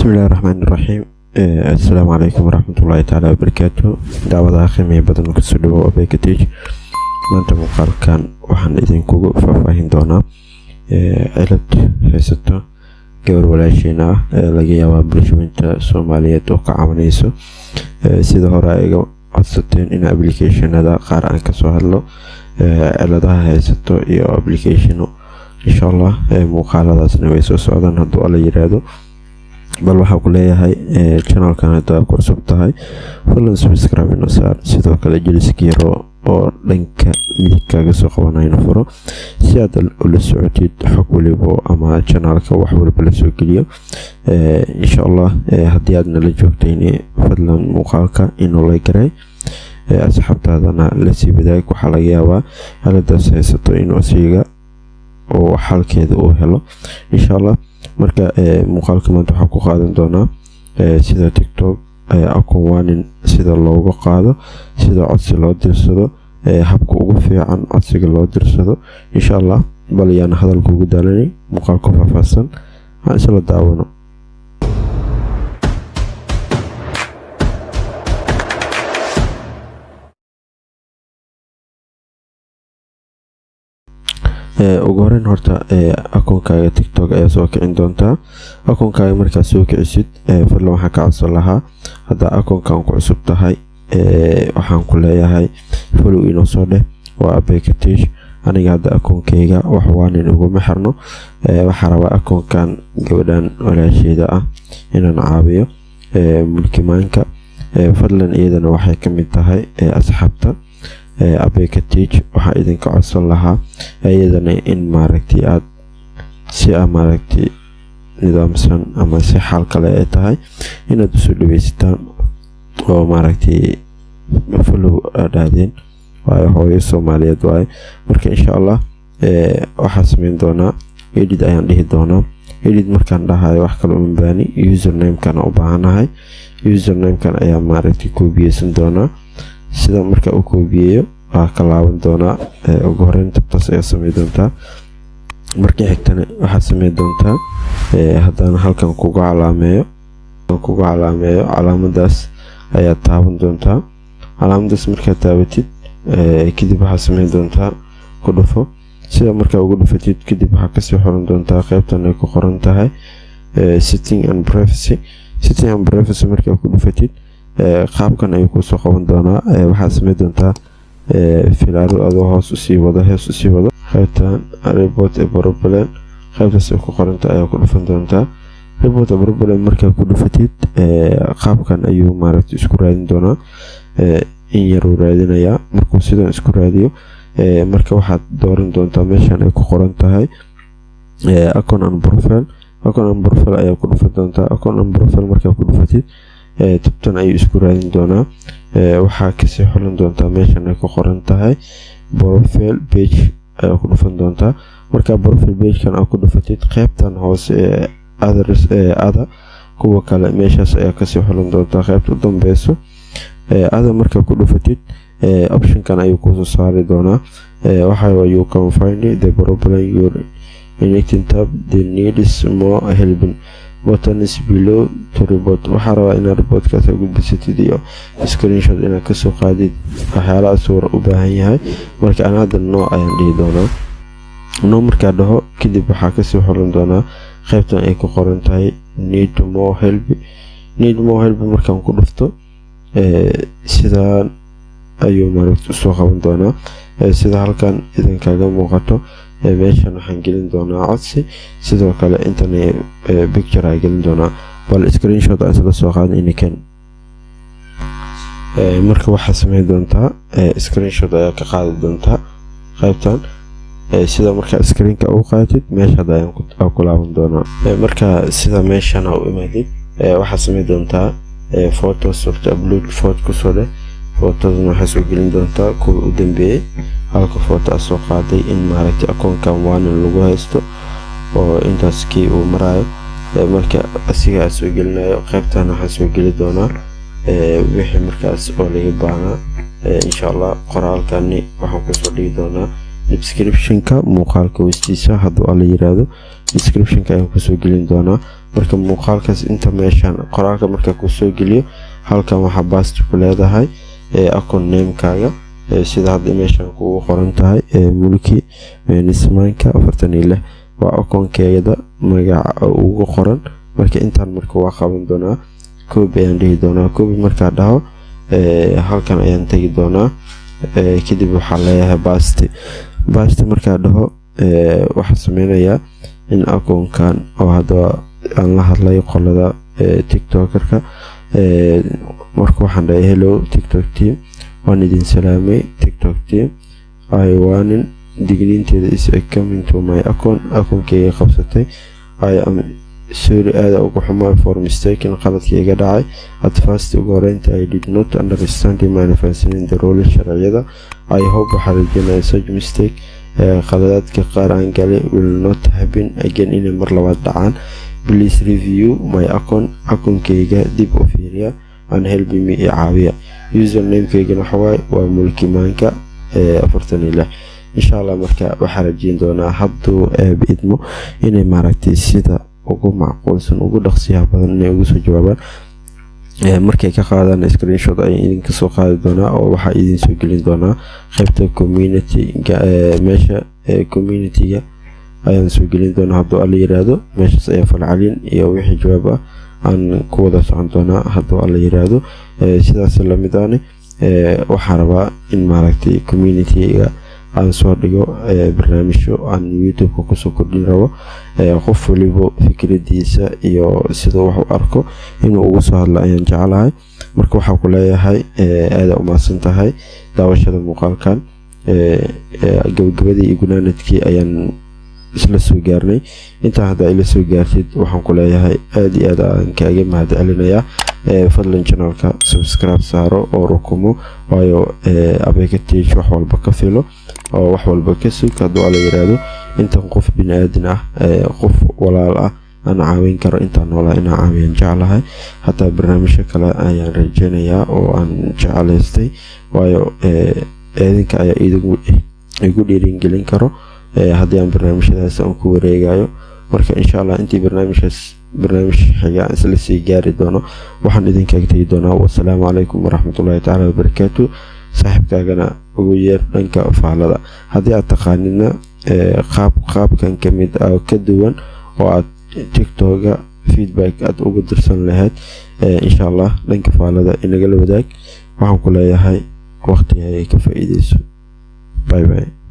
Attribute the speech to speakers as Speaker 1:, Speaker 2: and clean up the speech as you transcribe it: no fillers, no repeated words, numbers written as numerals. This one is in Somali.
Speaker 1: Bismillahi raxmaani raxiim. Assalaamu calaykum waraxmatullaahi tacaala wabarakaatu. Daawadaha qiimiga badan, kusoo dhawow Abeka Tech. Maanta muuqaalkan waxaan idinkugu faahfaahin doonaa cilad haysato gabar walaasheena ah ee laga yaabaa bulshooyinka Soomaaliyeed oo ka caawineyso. Sida hore ay iga codsateen in applicationada qaar aan kasoo hadlo, ciladaha haysato iyo applicationo. Insha Allah muuqaaladaasna way soo socdaan hadduu Alla yiraahdo. Bal waxaa ku leeyahay, channelkan haddaa ku cusub tahay, fadlan subscribe inoo saar. Sidoo kale jeliska yaro oo dhanka midig kaaga soo qabanayno furo, si aad ula socotid xog walibo ama channelka wax waliba lasoo geliyo, insha Allah. Haddii aad nala joogtayn, fadlan muuqaalka inoo like garay, asxaabtaadana lasii wadaag. Waxaa laga yaabaa ciladaas haysato inuu asiga oo xalkeeda uu helo, insha Allah. Marka muuqaalka maanta waxaa ku qaadan doonaa sida TikTok account warning sida looga qaado, sida codsi loo dirsado, habka ugu fiican codsiga loo dirsado, insha Allah. Bal yaan hadalka ugu daalanay, muuqaalka faahfaahsan aan isla daawano. Ugu horeyn horta akoonkaaga TikTok ayaa soo kicin doontaa. Akoonkaaga markaad soo kicisid, fadlan waxaan ka codsan lahaa, haddaa akoonkan ku cusub tahay, waxaan ku leeyahay follow inoo soo dheh. Waa Abeka Tech. Aniga hadda akoonkayga wax waanin uguma xirno. Waxaa rabaa akoonkan gabadhan walaasheeda ah inaan caawiyo, Mulkimaanka. Fadlan iyadana waxay ka mid tahay asxaabta Abeka Tech. Waxaa idinka codsan lahaa iyadana in maaragtay aad si a maaragtay nidaamsan ama si xaal kale ay tahay inaad usoo dhaweysataan oo maaragtay follow aad dhahdeen, waayo hooyo Soomaaliyeed waaye. Marka insha Allah waxaa sameyn doonaa edit ayaan dhihi doonaa. Edit markaan dhahayo, wax kale uma baani, username-kan u baahanahay. Username-kan ayaa maaragtay koobiyeysan doonaa. Sida marka uu koobiyeeyo, waa ka laaban doonaa. Ugu horeyn tabtaas ayaa samey doontaa. Markii xigtana waxaad samey doontaa, haddana halkan kuga calaameeyo, calaamadaas ayaad taaban doontaa. Calaamadaas markaad taabatid kadib, waxaad sameyn doontaa ku dhufo. Sida markaa ugu dhufatid kadib, waxaa kasii xiran doontaa qeybtan ay ku qoran tahay Setting and Privacy. Setting and Privacy markaa ku dhufatid, qaabkan ayuu kusoo qaban doonaa. Waxaad sameyn doontaa filaaro adoo hoos usii wado, hees usii wado, qaybtan Report a Problem, qaybtaas ay ku qoranta ayaa ku dhufan doontaa. Report a Problem markaa ku dhufatid, qaabkan ayuu maaragtay isku raadin doonaa. In yaruu raadinayaa. Markuu sidan isku raadiyo, marka waxaad dooran doontaa meeshan ay ku qoran tahay Account and Profile. Account and Profile ayaa ku dhufan doontaa. Account and Profile markaa ku dhufatid, tabtan ayuu isku raadin doonaa. Waxaa kasii xulan doontaa meeshan ay ku qoran tahay Profile Page ayaa ku dhufan doontaa. Markaa profile pagekan aad ku dhufatid, qeybtan hoose ee others, ee ada kuwa kale, meeshaas ayaa kasii xulan doontaa. Qeybta u dambeyso ada markaa ku dhufatid, optionkan ayuu kusoo saari doonaa. Waxa "You can find the problem your connecting tab the needs more helping buttons below to report." Waxaa rabaa inaad reportkaas gudbisatid iyo screenshot inaad kasoo qaadid, waxyaalahaas war u baahan yahay. Marka aan hadda no ayaan dhihi doonaa. No markaa dhaho kadib, waxaa kasii xulan doonaa qaybtan ay ku qoran tahay Need More Help. Need More Help markaan ku dhufto, sidaan ayuu maaragta usoo qaban doonaa. Sida halkan idinkaaga muuqato, meeshan waxaan gelin doonaa codsi. Sidoo kale intan picture aa gelin doonaa. Bal screenshot aan isla soo qaadan inikan. Marka waxaa sameyn doontaa, screenshot ayaa ka qaadi doontaa qaybtan. Sida markaa screenka ugu qaadatid, meesha ayaan ku laaban doonaa. Marka sida meeshan u imaadid, waxaad sameyn doontaa photo surta, upload photo kusoo dheh. Footadana waxaa soo gelin doontaa kuwa u dambeeyey, halka photo aa soo qaaday in maaragtay akoonkan waanin lagu haysto oo intaas kii uu maraayo. Marka asiga aa soo gelinayo, qaybtan waxaan soo geli doonaa wixii markaas oo laga baahnaa, insha Allah. Qoraalkani waxaan kusoo dhigi doonaa descriptionka muuqaalka hoostiisa hadduu Alla yiraahdo. Descriptionka ayaan kusoo gelin doonaa. Marka muuqaalkaas inta meeshan qoraalka markaa kusoo geliyo, halkan waxaa paste ku leedahay account namekaaga, sida hadda meeshan kugu qoran tahay, Mulki Nismaanka 46 waa akoonkeeda magaca ugu qoran. Marka intaan marka waa qaban doonaa, copy ayaan dhihi doonaa. Copy markaa dhaho, halkan ayaan tegi doonaa. Kadib waxaa leeyahay paste. Paste markaa dhaho, waxaa sameynayaa in akoonkan oo hadda aan la hadlay qolada TikTokerka. Marka waxaan dhahay: "Hello TikTok team, waan idin salaamay TikTok team. I warning, digniinteeda, is coming to my account, akoonkeyga qabsatay. I am sorry, aada uga xumaa, for mistaken, qaladka iga dhacay. At first, ugu horeynta, I did not understand, maana fahansanin, the rule, sharciyada. I hope, waxaa rajeynaya, such mistake, qaladaadka qaar aan galay, will not happen again, inay mar labaad dhacaan. Please review my account, akoonkeyga dib u fiiriya, and help me, i caawiya. Username-keygana waxawaaye waa Mulkimaanka 46." Insha Allah marka waxaa rajeyn doonaa, hadduu Eebe idmo, inay maaragtay sida ugu macquulsan, ugu dhaqsiyaha badan inay ugu soo jawaabaan. Markay ka qaadaan screenshot ayaan idinka soo qaadi doonaa oo waxaa idin soo gelin doonaa qaybta community. Meesha community-ga ayaan soo gelin doonaa, hadduu Alla yiraahdo. Meeshaas ayaa falcalin iyo wixii jawaab ah aan ku wada socon doonaa, hadduu Alla yiraahdo. Sidaas lamid ahne waxaan rabaa in maaragtay community-ga aan soo dhigo barnaamijyo aan YouTube-ka kusoo kordhin rabo. Qof waliba fikradiisa iyo siduu wax u arko inuu ugu soo hadlo ayaan jeclahay. Marka waxaa ku leeyahay aada umahadsan tahay daawashada muuqaalkan. Gabagabadii iyo gunaanadkii ayaan isla soo gaarnay. Intaa haddaa ila soo gaartid, waxaan ku leeyahay aada iyo aad aan kaaga mahad celinayaa. Fadlan channelka subscribe saaro oo rukumo, waayo Abeeka Tech wax walba ka filo oo wax walba ka sug, hadduu Alla yiraahdo. Intan qof bini aadan ah, qof walaal ah aan caawin karo intaan noolaa, inaan caawiyaan jeclahay. Hataa barnaamijyo kale ayaan rajeynayaa oo aan jeclaystay, waayo idinka ayaa igu dhiiringelin karo haddii aan barnaamijyadaas aan ku wareegayo. Marka insha Allah intii barnaamijkaas barnaamij xiga aan isla sii gaari doono, waxaan idinkaga tegi doonaa wasalaamu calaykum waraxmatullahi tacaala wabarakaatu. Saaxiibkaagana ugu yeer dhanka faalada haddii aad taqaanidna qaab qaabkan ka mid ah ka duwan oo aad TikToka feedback aad ugu dirsan lahayd. Insha Allah dhanka faalada inagala wadaag. Waxaan ku leeyahay waqtiga ay ka faa-iideyso. Bye bye.